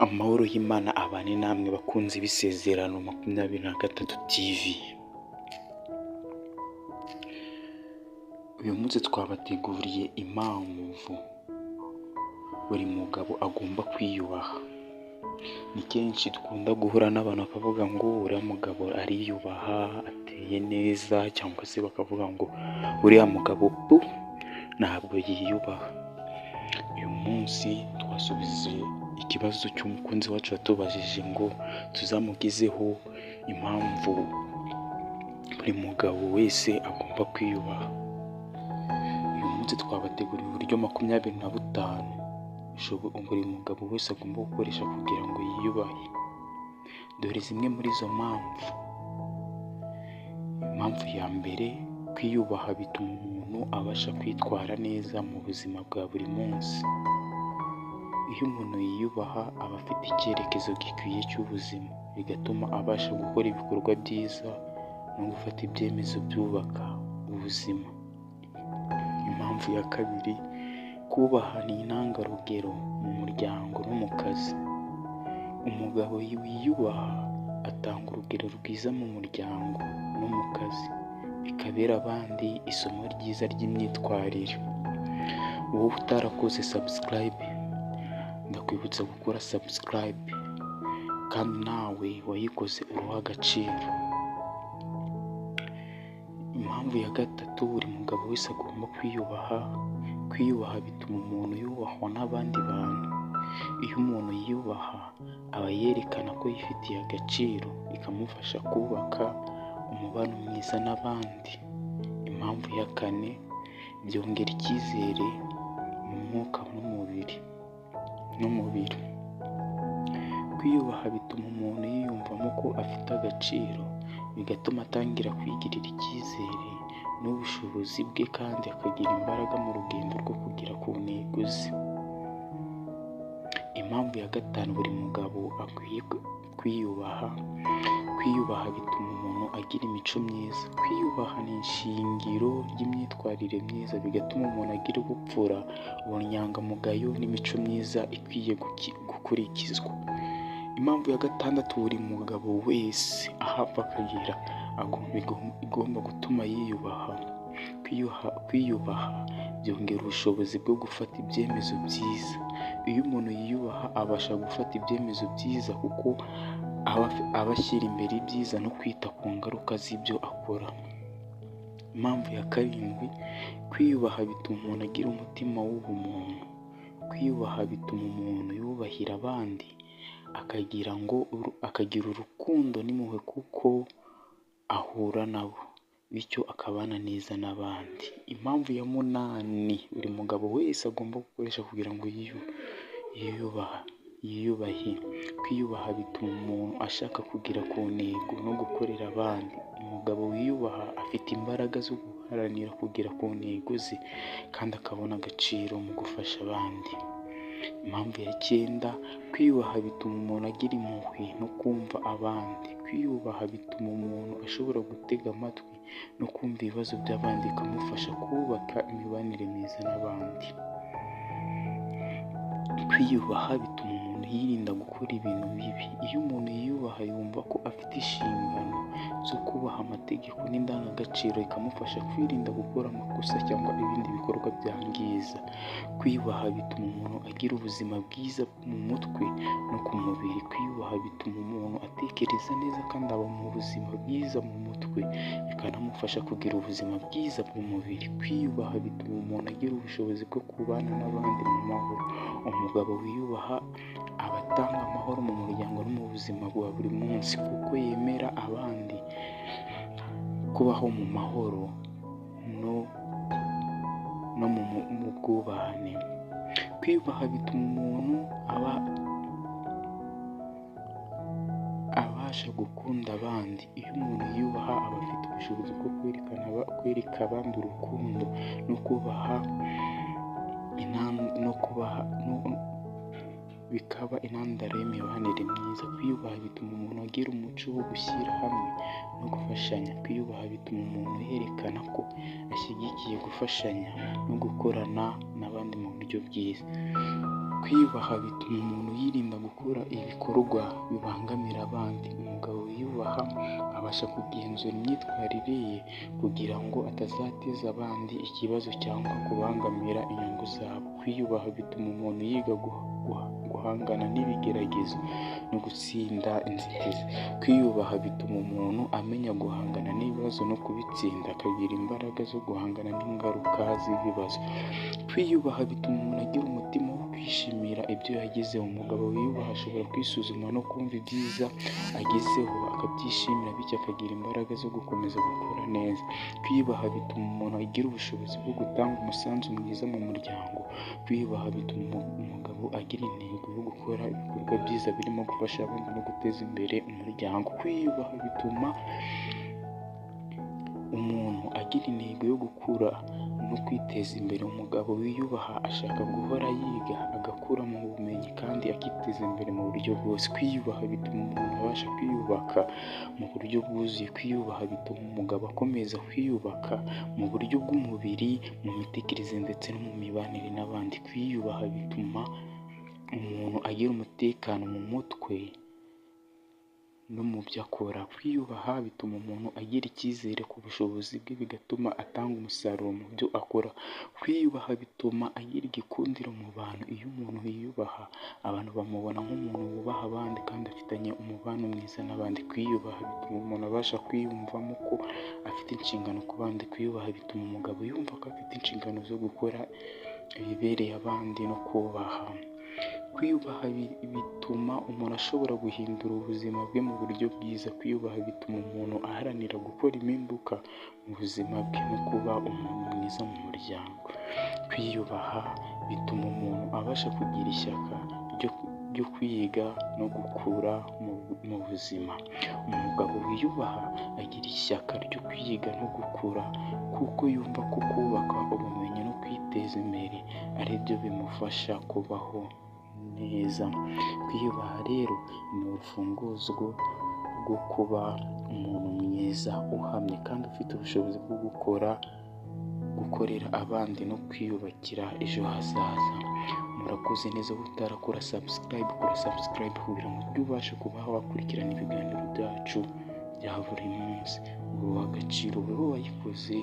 Amahoro y'Imana abane namwe bakunzi b'Isezerano 23 TV. Uyu munsi twabateguriye impamvu buri mugabo agomba kwiyubaha. Ni kenshi dukunda guhura n'abantu bakavuga ngo uriya mugabo ariyubaha, ateye neza, cyangwa se bakavuga ngo uriya mugabo pu ntabwo yiyubaha. Uyu munsi twasubije ikibazo cy'umukunzi wacu watubajije ngo tuzamugezeho impamvu buri mugabo wese agomba kwiyubaha. Uyu munsi twabateguriye uburyo 25 buri mugabo wese agomba gukoresha kugira ngo yiyubahe. Dore zimwe muri izo mpamvu. Impamvu ya mbere, kwiyubaha bituma umuntu abasha kwitwara neza mu buzima bwa buri munsi. Iyo umuntu yiyubaha aba afite icyerekezo gikwiye cy'ubuzima, bigatuma abasha gukora ibikorwa byiza no gufata ibyemezo byubaka ubuzima. Impamvu ya kabiri, kubaha ni intangarugero mu muryango no mu kazi. Umugabo wiyubaha atanga urugero rwiza mu muryango no mu kazi, bikabera abandi isomo ryiza ry'imyitwarire. Wowe utarakoze subscribe, ndakwibutsa gukora subscribe, kandi nawe wayikoze uruha agaciro. Impamvu ya gatatu, buri mugabo wese agomba kwiyubaha. Kwiyubaha bituma umuntu yubahwa n'abandi bantu. Iyo umuntu yiyubaha aba yerekana ko yifitiye agaciro, bikamufasha kubaka umubano mwiza n'abandi. Impamvu ya kane, byongera icyizere mu mwuka n'umubiri. Kwiyubaha bituma umuntu yiyumvamo ko afite agaciro, bigatuma atangira kwigirira icyizere n'ubushobozi bwe, kandi akagira imbaraga mu rugendo rwo kugera ku ntego ze. Impamvu ya gatanu, buri mugabo akwiye kwiyubaha. Kwiyubaha bituma umuntu agira imico myiza. Kwiyubaha ni ishingiro ry'imyitwarire myiza, bigatuma umuntu agira ubupfura, ubunyangamugayo n'imico myiza ikwiye gukurikizwa. Impamvu ya gatandatu, buri mugabo wese aho ava akagera igomba gutuma yiyubaha. Kwiyubaha byongera ubushobozi bwo gufata ibyemezo byiza. Iyo umuntu yiyubaha abasha gufata ibyemezo byiza, kuko aba ashyira imbere ibyiza no kwita ku ngaruka z'ibyo akora. Impamvu ya karindwi, kwiyubaha bituma umuntu agira umutima w'ubumuntu. Kwiyubaha bituma umuntu yubahira abandi, akagira urukundo n'impuhwe kuko ahura nabo, bityo akabana neza n'abandi. Impamvu ya munani buri mugabo wese agomba gukoresha kugira ngo yiyubahe. Kwiyubaha bituma umuntu ashaka kugera ku ntego no gukorera abandi. Umugabo wiyubaha afite imbaraga zo guharanira kugera ku ntego ze, kandi akabona agaciro mu gufasha abandi. Impamvu ya cyenda, kwiyubaha bituma umuntu agira impuhwe no kumva abandi. Kwiyubaha bituma umuntu ashobora gutega amatwi no kumva ibibazo by'abandi, bikamufasha kubaka imibanire myiza n'abandi. Kwiyubaha bituma umuntu yirinda gukora ibintu bibi. Iyo umuntu yiyubaha yumva ko afite inshingano zo kubaha amategeko n'indangagaciro, bikamufasha kwirinda gukora amakosa cyangwa ibindi bikorwa byangiza. Kwiyubaha bituma umuntu agira ubuzima bwiza mu mutwe no ku mubiri. Kwiyubaha bituma umuntu atekereza neza kandi aba mu buzima bwiza mu mutwe, bikanamufasha kugira ubuzima bwiza bw'umubiri. Kwiyubaha bituma umuntu agira ubushobozi bwo kubana n'abandi mu mahoro. Umugabo wiyubaha aba atanga amahoro mu muryango no mu buzima bwa buri munsi, kuko yemera abandi kubaho mu mahoro no mu bwubahane. Kwiyubaha bituma umuntu aba abasha gukunda abandi. Iyo umuntu yiyubaha aba afite ubushobozi bwo kwereka abandi urukundo no kubaha, bikaba intandaro y'imibanire myiza. Kwiyubaha bituma umuntu agira umuco wo gushyira hamwe no gufashanya. Kwiyubaha bituma umuntu yerekana ko ashyigikiye gufashanya no gukorana n'abandi mu buryo bwiza. Kwiyubaha bituma umuntu yirinda gukora ibikorwa bibangamira abandi. Umugabo wiyubaha abasha kugenzura imyitwarire ye kugira ngo atazateza abandi ikibazo cyangwa kubangamira inyungu zabo. Kwiyubaha bituma umuntu yiga guhangana n'ibigeragezo no gutsinda inzitizi. Kwiyubaha bituma umuntu amenya guhangana n'ibibazo no kubitsinda, akagira imbaraga zo guhangana n'ingaruka z'ibibazo. Kwiyubaha bituma umuntu agira umutima wo kwishimira ibyo yagezeho. Umugabo wiyubaha ashobora kwisuzuma no kumva ibyiza agezeho, akabyishimira, bityo akagira imbaraga zo gukomeza gukora neza. Kwiyubaha bituma umuntu agira ubushobozi bwo gutanga umusanzu mwiza mu muryango. Kwiyubaha bituma umugabo agira intego yo gukora ibikorwa byiza birimo gufasha abandi no guteza imbere umuryango. Kwiyubaha bituma umuntu agira intego yo gukura no kwiteza imbere. Umugabo wiyubaha ashaka guhora yiga, agakura mu bumenyi kandi akiteza imbere mu buryo bwose. Kwiyubaha bituma umuntu abasha kwiyubaka mu buryo bwuzuye. Kwiyubaha bituma umugabo akomeza kwiyubaka mu buryo bw'umubiri, mu mitekerereze ndetse no mu mibanire n'abandi. Kwiyubaha bituma umuntu agira umutekano mu mutwe no mu byo akora. Kwiyubaha bituma umuntu agira icyizere ku bushobozi bwe, bigatuma atanga umusaruro mu byo akora. Kwiyubaha bituma agira igikundiro mu bantu. Iyo umuntu yiyubaha, abantu bamubona nk'umuntu wubaha abandi kandi afitanye umubano mwiza n'abandi. Kwiyubaha bituma umuntu abasha kwiyumvamo ko afite inshingano ku bandi. Kwiyubaha bituma umugabo yumva ko afite inshingano zo gukora ibibereye abandi no kubaha. Kwiyubaha bituma umuntu ashobora guhindura ubuzima bwe mu buryo bwiza. Kwiyubaha bituma umuntu aharanira gukora impinduka mu buzima bwe no kuba umuntu mwiza mu muryango. Kwiyubaha bituma umuntu abasha kugira ishyaka ryo kwiga no gukura mu buzima. Umugabo wiyubaha agira ishyaka ryo kwiga no gukura kuko yumva ko kubaka ubumenyi no kwiteza imbere ari byo bimufasha kubaho neza. Kwiyubaha rero ni urufunguzo rwo kuba umuntu mwiza, uhamye kandi ufite ubushobozi bwo gukora, gukorera abandi no kwiyubakira ejo hazaza. Murakoze neza. Utarakora subscribe, kora subscribe kugira ngo ujye ubashe kuba wakurikirana ibiganiro byacu bya buri munsi. Uri uw'agaciro wowe wayikoze.